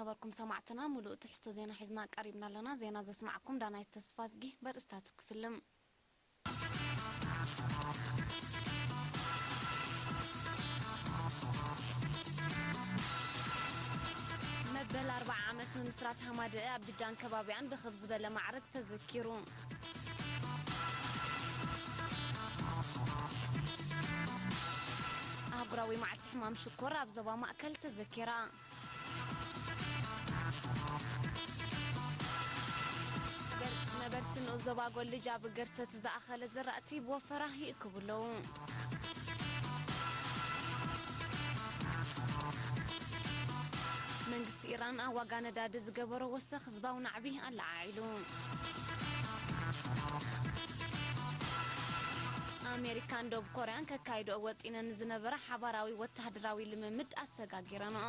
ነበርኩም ሰማዕትና፣ ሙሉእ ትሕዝቶ ዜና ሒዝና ቀሪብና ኣለና። ዜና ዘስማዕኩም ዳናይት ተስፋዝጊ። በርእስታቱ ክፍልም። መበል ኣርብዓ ዓመት ምምስራት ሃማደአ ኣብ ጅዳን ከባቢኣን ብኽብ ዝበለ ማዕርግ ተዘኪሩ። ኣህጉራዊ መዓልቲ ሕማም ሽኮር ኣብ ዞባ ማእከል ተዘኪራ። ነበርቲ ንኡስ ዞባ ጎልጅ ኣብ ገርሰት ዝኣኸለ ዘራእቲ ብወፈራ ይእክቡ ኣለዉ። መንግስቲ ኢራን ኣብ ዋጋ ነዳዲ ዝገበሮ ወሰኽ ህዝባዊ ናዕቢ ኣለዓዒሉ። ኣሜሪካን ደቡብ ኮርያን ከካይድኦ ወጢነን ዝነበራ ሓባራዊ ወተሃደራዊ ልምምድ ኣሰጋጊረንኦ።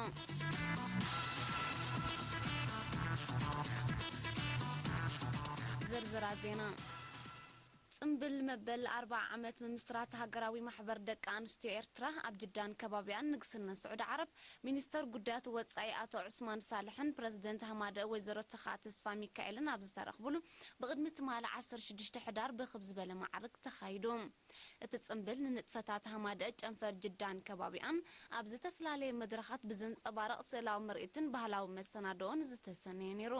ዝርዝራ ዜና። ጽምብል መበል ኣርብዓ ዓመት ምምስራት ሃገራዊ ማሕበር ደቂ ኣንስትዮ ኤርትራ ኣብ ጅዳን ከባቢኣን ንግስነት ስዑዲ ዓረብ ሚኒስተር ጉዳያት ወጻኢ ኣቶ ዑስማን ሳልሕን ፕረዚደንት ሃማደእ ወይዘሮ ተኻ ተስፋ ሚካኤልን ኣብ ዝተረኽብሉ ብቕድሚ ትማሊ ዓሰርተ ሽዱሽተ ሕዳር ብኽብ ዝበለ ማዕርግ ተኻይዱ። እቲ ጽምብል ንንጥፈታት ሃማደእ ጨንፈር ጅዳን ከባቢኣን ኣብ ዝተፈላለየ መድረኻት ብዘንጸባርቕ ስእላዊ ምርኢትን ባህላዊ መሰናድኦን ዝተሰነየ ነይሩ።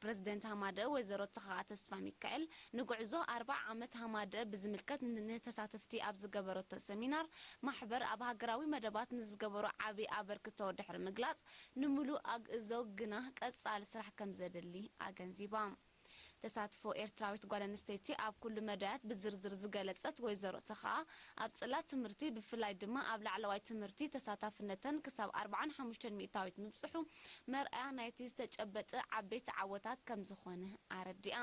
ፕረዚደንት ሃማደእ ወይዘሮ ተኸኣ ተስፋ ሚካኤል ንጉዕዞ ኣርብዓ ዓመት ሃማደእ ብዝምልከት ን-፣ ንተሳተፍቲ ኣብ ዝገበረቶ ሰሚናር፣ ማሕበር ኣብ ሃገራዊ መደባት ንዝገበሮ ዓቢ ኣበርክቶ ድሕሪ ምግላጽ፣ ንምሉእ ኣግእዞ ግና ቀጻሊ ስራሕ ከም ዘድሊ ኣገንዚባ። ተሳትፎ ኤርትራዊት ጓል ኣንስተይቲ ኣብ ኩሉ መዳያት ብዝርዝር ዝገለጸት ወይዘሮ ተኸኣ፣ ኣብ ጽላት ትምህርቲ ብፍላይ ድማ ኣብ ላዕለዋይ ትምህርቲ ተሳታፍነተን ክሳብ ኣርብዓን ሓሙሽተን ሚእታዊት ምብጽሑ መርኣያ ናይቲ ዝተጨበጠ ዓበይቲ ዓወታት ከም ዝኾነ ኣረዲኣ።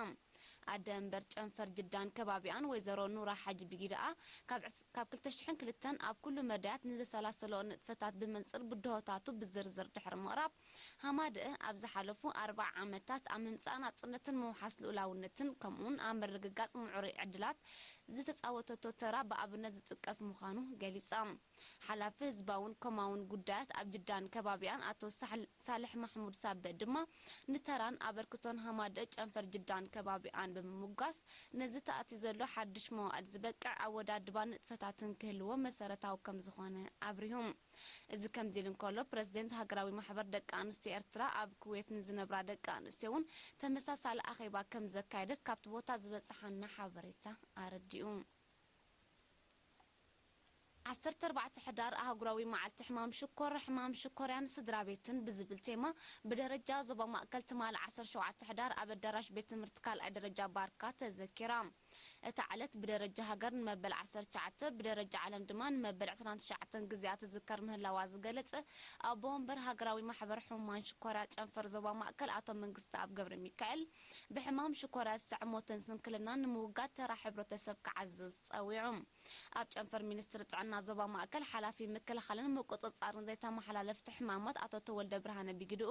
ኣደ መንበር ጨንፈር ጅዳን ከባቢኣን ወይዘሮ ኑራ ሓጂ ቢጊ ደኣ፣ ካብ ዕስ-፣ ካብ ክልተ ሽሕን ክልተን ኣብ ኩሉ መዳያት ንዘሰላሰሎ ንጥፈታት ብመንጽር ብድሆታቱ ብዝርዝር ድሕሪ ምቕራብ፣ ሃማደእ ኣብ ዝሓለፉ ኣርብዓ ዓመታት ኣብ ምምጻእ ናጽነትን ምውሓስ ልኡላውነትን ከምኡውን ኣብ ምርግጋጽ ምዕሩይ ዕድላት ዝተጻወተቶ ተራ ብኣብነት ዝጥቀስ ምዃኑ ገሊጻ። ሓላፊ ህዝባውን ኮማውን ጉዳያት ኣብ ጅዳን ከባቢኣን ኣቶ ሳሕል-፣ ሳልሕ ማሕሙድ ሳበ ድማ ንተራን ኣበርክቶን ሃማደእ ጨንፈር ጅዳን ከባቢኣን ብምምጓስ፣ ነዚ ተኣትዩ ዘሎ ሓድሽ መዋእል ዝበቅዕ ኣወዳድባን ንጥፈታትን ክህልዎ መሰረታዊ ከም ዝኾነ ኣብሪሁ። እዚ ከምዚ ኢሉ እንከሎ፣ ፕረዚደንት ሃገራዊ ማሕበር ደቂ ኣንስትዮ ኤርትራ ኣብ ኩዌት ንዝነብራ ደቂ ኣንስትዮ እውን ተመሳሳሊ ኣኼባ ከም ዘካየደት ካብቲ ቦታ ዝበጽሓና ሓበሬታ ኣረዲኡ። ዓሰርተ ኣርባዕተ ሕዳር ኣህጉራዊ መዓልቲ ሕማም ሽኮር፣ ሕማም ሽኮርያን ስድራ ቤትን ብዝብል ቴማ ብደረጃ ዞባ ማእከል ትማሊ ዓሰርተ ሸውዓተ ሕዳር ኣብ ኣዳራሽ ቤት ትምህርቲ ካልኣይ ደረጃ ባርካ ተዘኪራ። እታ ዕለት ብደረጃ ሃገር ንመበል ዓሰርተ ትሽዓተ፣ ብደረጃ ዓለም ድማ ንመበል ዕስራን ትሽዓተን ግዜኣ ትዝከር ምህላዋ ዝገለጸ ኣቦ ወንበር ሃገራዊ ማሕበር ሕሙማን ሽኮርያ ጨንፈር ዞባ ማእከል ኣቶ መንግስተኣብ ገብረ ሚካኤል፣ ብሕማም ሽኮርያ ዝስዕብ ሞትን ስንክልናን ንምውጋድ ተራ ሕብረተሰብ ክዓዝዝ ጸዊዑ። ኣብ ጨንፈር ሚኒስትሪ ጥዕና ዞባ ማእከል ሓላፊ ምክልኻልን ምቁጽጻርን ዘይተመሓላለፍቲ ሕማማት ኣቶ ተወልደ ብርሃነ ቢግድኡ፣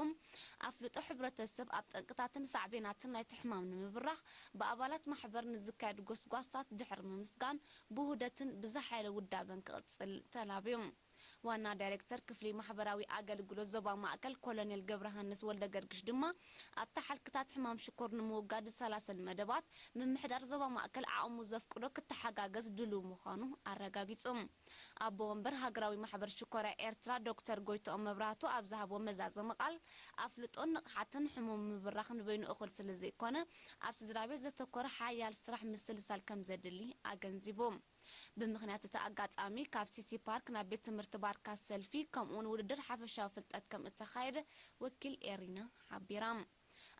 ኣፍልጦ ሕብረተሰብ ኣብ ጠንቅታትን ሳዕቤናትን ናይቲ ሕማም ንምብራኽ ብኣባላት ማሕበር ንዝካየድ ጎስጓሳት ድሕሪ ምምስጋን፣ ብውህደትን ብዝሓየለ ውዳበን ክቕጽል ተላብዩ። ዋና ዳይሬክተር ክፍሊ ማሕበራዊ ኣገልግሎት ዞባ ማእከል ኮሎኔል ገብረሃንስ ወልደ ገርግሽ ድማ፣ ኣብታ ሓልክታት ሕማም ሽኮር ንምውጋድ ዝሰላሰል መደባት ምምሕዳር ዞባ ማእከል ዓቕሙ ዘፍቅዶ ክተሓጋገዝ ድሉው ምዃኑ ኣረጋጊጹ። ኣቦ ወንበር ሃገራዊ ማሕበር ሽኮርያ ኤርትራ ዶክተር ጎይትኦም መብራህቱ ኣብ ዝሃቦ መዛዘሚ ቃል፣ ኣፍልጦን ንቕሓትን ሕሙም ምብራኽ ንበይኑ እኹል ስለ ዘይኮነ፣ ኣብ ስድራ ቤት ዘተኮረ ሓያል ስራሕ ምስልሳል ከም ዘድሊ ኣገንዚቡ። ብምኽንያት እቲ ኣጋጣሚ፣ ካብ ሲቲ ፓርክ ናብ ቤት ትምህርቲ ባርካ ሰልፊ፣ ከምኡውን ውድድር ሓፈሻዊ ፍልጠት ከም እተኻየደ ወኪል ኤሪና ሓቢራ።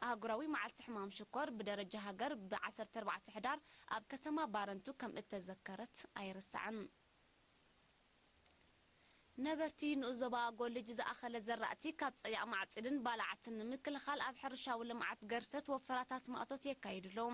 ኣህጉራዊ መዓልቲ ሕማም ሽኮር ብደረጃ ሃገር ብ ዓሰርተ ኣርባዕተ ሕዳር ኣብ ከተማ ባረንቱ ከም እተዘከረት ኣይርሳዕን። ነበርቲ ንኡስ ዞባ ጎልጅ ዝኣኸለ ዘራእቲ ካብ ጸያቕ ማዕጺድን ባልዓትን ንምክልኻል ኣብ ሕርሻዊ ልምዓት ገርሰት ወፈራታት ማእቶት የካይዱ ኣለዉ።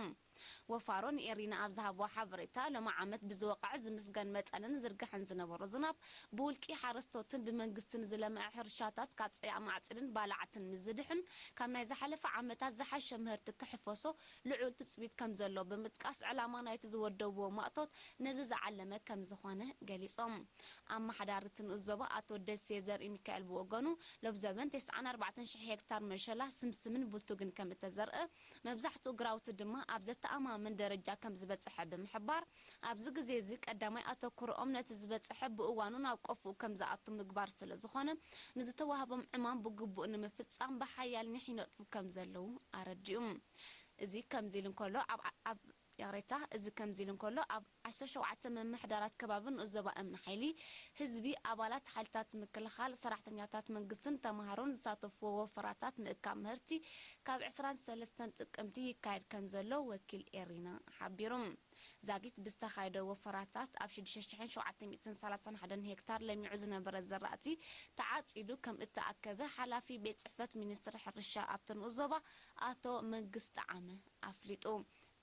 ወፋሮ ንኤሪና ኣብ ዝሃብዎ ሓበሬታ፣ ሎሚ ዓመት ብዝወቕዐ ዝምስገን መጠንን ዝርግሐን ዝነበሮ ዝናብ፣ ብውልቂ ሓረስቶትን ብመንግስትን ዝለምዐ ሕርሻታት ካብ ጸያቕ ማዕጽድን ባላዕትን ምስ ዝድሕን፣ ካብ ናይ ዝሓለፈ ዓመታት ዝሓሸ ምህርቲ ክሕፈሶ ልዑል ትጽቢት ከም ዘሎ ብምጥቃስ፣ ዕላማ ናይቲ ዝወደብዎ ማእቶት ነዚ ዝዓለመ ከም ዝኾነ ገሊጾም። ኣመሓዳሪ እቲ ንኡስ ዞባ ኣቶ ደሴ ዘርኢ ሚካኤል ብወገኑ፣ ሎብ ዘበን ተስዓን ኣርባዕተን ሽሕ ሄክታር መሸላ፣ ስምስምን ብልቱግን ከም እተዘርአ፣ መብዛሕትኡ ግራውቲ ድማ ኣብ ዘተኣማምን ደረጃ ከም ዝበጽሐ ብምሕባር፣ ኣብዚ ግዜ እዚ ቀዳማይ ኣተኩሮኦም ነቲ ዝበጽሐ ብእዋኑ ናብ ቆፎኡ ከም ዝኣቱ ምግባር ስለ ዝኾነ፣ ንዝተዋህቦም ዕማም ብግቡእ ንምፍጻም ብሓያል ኒሕ ይነጥፉ ከም ዘለዉ ኣረዲኡ። እዚ ከምዚ ኢሉ እንከሎ፣ ኣብ፣ ኣብ፣ ይቕሬታ፣ እዚ ከምዚ ኢሉ እንከሎ፣ ኣብ ዓሰርተ ሸውዓተ ምምሕዳራት ከባቢ ንኡስ ዞባ እምኒ ሓይሊ፣ ህዝቢ፣ ኣባላት ሓይልታት ምክልኻል፣ ሰራሕተኛታት መንግስትን ተምሃሮን ዝሳተፍዎ ወፈራታት ምእካብ ምህርቲ ካብ ዕስራን ሰለስተን ጥቅምቲ ይካየድ ከም ዘሎ ወኪል ኤሪና ሓቢሩ። ዛጊት ብዝተኻየደ ወፈራታት ኣብ ሽዱሽተ ሽሕን ሸውዓተ ሚእትን ሰላሳን ሓደን ሄክታር ለሚዑ ዝነበረ ዘራእቲ ተዓጺዱ ከም እተኣከበ ሓላፊ ቤት ጽሕፈት ሚኒስትሪ ሕርሻ ኣብቲ ንኡስ ዞባ ኣቶ መንግስቲ ዓመ ኣፍሊጡ።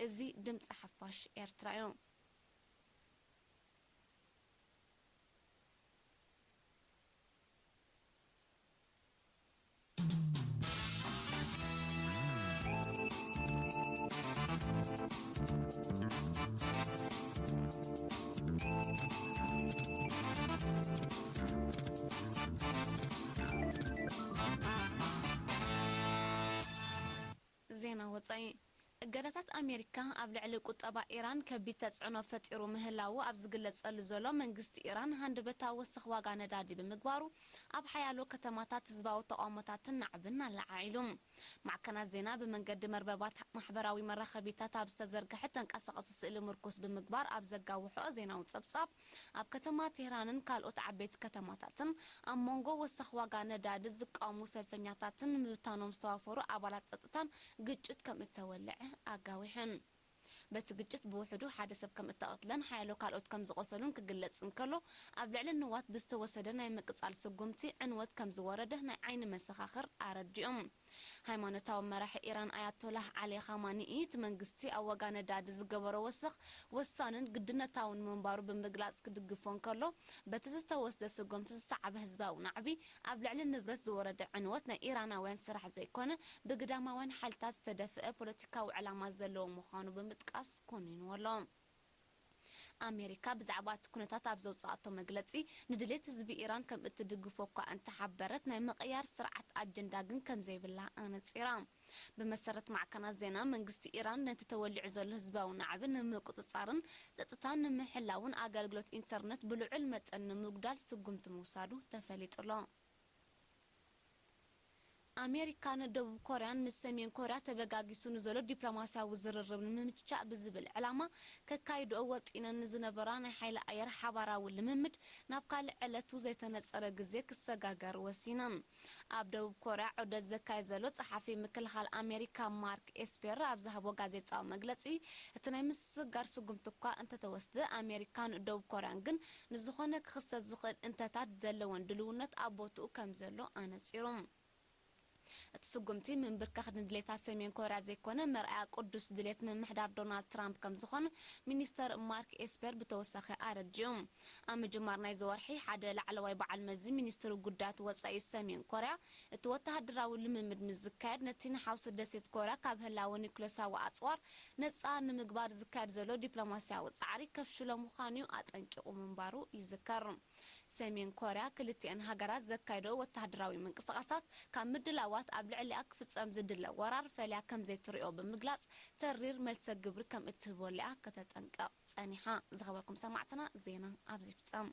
እዚ ድምፂ ሓፋሽ ኤርትራ እዩ። ዜና ወጻኢ። እገዳታት ኣሜሪካ ኣብ ልዕሊ ቁጠባ ኢራን ከቢድ ተጽዕኖ ፈጢሩ ምህላዉ ኣብ ዝግለጸሉ ዘሎ፣ መንግስቲ ኢራን ሃንደበታዊ ወሰኽ ዋጋ ነዳዲ ብምግባሩ፣ ኣብ ሓያሎ ከተማታት ህዝባዊ ተቓውሞታትን ናዕብን ኣለዓዒሉ። ማዕከናት ዜና ብመንገዲ መርበባት ማሕበራዊ መራኸቢታት ኣብ ዝተዘርግሐ ተንቀሳቓሲ ስእሊ ምርኩስ ብምግባር ኣብ ዘጋውሖ ዜናዊ ጸብጻብ፣ ኣብ ከተማ ቴህራንን ካልኦት ዓበይቲ ከተማታትን ኣብ መንጎ ወሰኽ ዋጋ ነዳዲ ዝቃወሙ ሰልፈኛታትን ንምብታኖም ዝተዋፈሩ ኣባላት ጸጥታን ግጭት ከም እተወልዐ ኣጋዊሐን። በቲ ግጭት ብውሕዱ ሓደ ሰብ ከም እተቐትለን ሓያሎ ካልኦት ከም ዝቖሰሉን ክግለጽ እንከሎ፣ ኣብ ልዕሊ ንዋት ብዝተወሰደ ናይ ምቅጻል ስጉምቲ ዕንወት ከም ዝወረደ ናይ ዓይኒ መሰኻኽር ኣረዲኦም። ሃይማኖታዊ መራሒ ኢራን ኣያቶላህ ዓሊ ኻማኒኢ፣ እቲ መንግስቲ ኣብ ዋጋ ነዳዲ ዝገበሮ ወሰኽ ወሳንን ግድነታውን ምንባሩ ብምግላጽ ክድግፎ እንከሎ፣ በቲ ዝተወስደ ስጉምቲ ዝሰዓበ ህዝባዊ ናዕቢ፣ ኣብ ልዕሊ ንብረት ዝወረደ ዕንወት ናይ ኢራናውያን ስራሕ ዘይኮነ፣ ብግዳማውያን ሓይልታት ዝተደፍአ ፖለቲካዊ ዕላማ ዘለዎ ምዃኑ ብምጥቃስ ኮኒንዎ ኣሎ። ኣሜሪካ ብዛዕባ እቲ ኩነታት ኣብ ዘውጽኣቶ መግለጺ፣ ንድሌት ህዝቢ ኢራን ከም እትድግፎ እኳ እንተሓበረት፣ ናይ ምቕያር ስርዓት ኣጀንዳ ግን ከም ዘይብላ ኣነጺራ። ብመሰረት ማዕከናት ዜና፣ መንግስቲ ኢራን ነቲ ተወሊዑ ዘሎ ህዝባዊ ናዕቢ ንምቁጽጻርን ጸጥታ ንምሕላውን ኣገልግሎት ኢንተርነት ብልዑል መጠን ንምጉዳል ስጉምቲ ምውሳዱ ተፈሊጡ ኣሎ። ኣሜሪካን ደቡብ ኮርያን ምስ ሰሜን ኮርያ ተበጋጊሱ ንዘሎ ዲፕሎማስያዊ ዝርርብ ንምምችቻእ ብዝብል ዕላማ ከካይድኦ ወጢነን ንዝነበራ ናይ ሓይሊ ኣየር ሓባራዊ ልምምድ ናብ ካልእ ዕለቱ ዘይተነጸረ ግዜ ክሰጋገር ወሲነን። ኣብ ደቡብ ኮርያ ዑደት ዘካየድ ዘሎ ጸሓፊ ምክልኻል ኣሜሪካ ማርክ ኤስፔር ኣብ ዝሃቦ ጋዜጣዊ መግለጺ፣ እቲ ናይ ምስግጋር ስጉምቲ እኳ እንተተወስደ፣ ኣሜሪካን ደቡብ ኮርያን ግን ንዝኾነ ክኽሰት ዝኽእል እንተታት ዘለወን ድልውነት ኣብ ቦትኡ ከም ዘሎ ኣነጺሩ። እቲ ስጉምቲ ምንብርከኽ ንድሌታት ሰሜን ኮርያ ዘይኮነ፣ መርኣያ ቅዱስ ድሌት ምምሕዳር ዶናልድ ትራምፕ ከም ዝኾነ ሚኒስተር ማርክ ኤስፐር ብተወሳኺ ኣረዲኡ። ኣብ ምጅማር ናይዚ ወርሒ፣ ሓደ ላዕለዋይ በዓል መዚ ሚኒስትሪ ጉዳያት ወጻኢ ሰሜን ኮርያ፣ እቲ ወተሃደራዊ ልምምድ ምስ ዝካየድ፣ ነቲ ንሓውሲ ደሴት ኮርያ ካብ ህላወ ኒውክለሳዊ ኣጽዋር ነጻ ንምግባር ዝካየድ ዘሎ ዲፕሎማስያዊ ጻዕሪ ከፍሽሎ ምዃኑ'ዩ ኣጠንቂቑ ምንባሩ ይዝከር። ሰሜን ኮርያ ክልቲኣን ሃገራት ዘካየደኦ ወተሃደራዊ ምንቅስቓሳት ካብ ምድላዋት ኣብ ልዕሊኣ ክፍጸም ዝድለ ወራር ፈልያ ከም ዘይትሪኦ ብምግላጽ፣ ተሪር መልሰ ግብሪ ከም እትህበሉ'ያ ከተጠንቅቕ ጸኒሓ። ዝኸበርኩም ሰማዕትና፣ ዜና ኣብዚ ይፍጸም።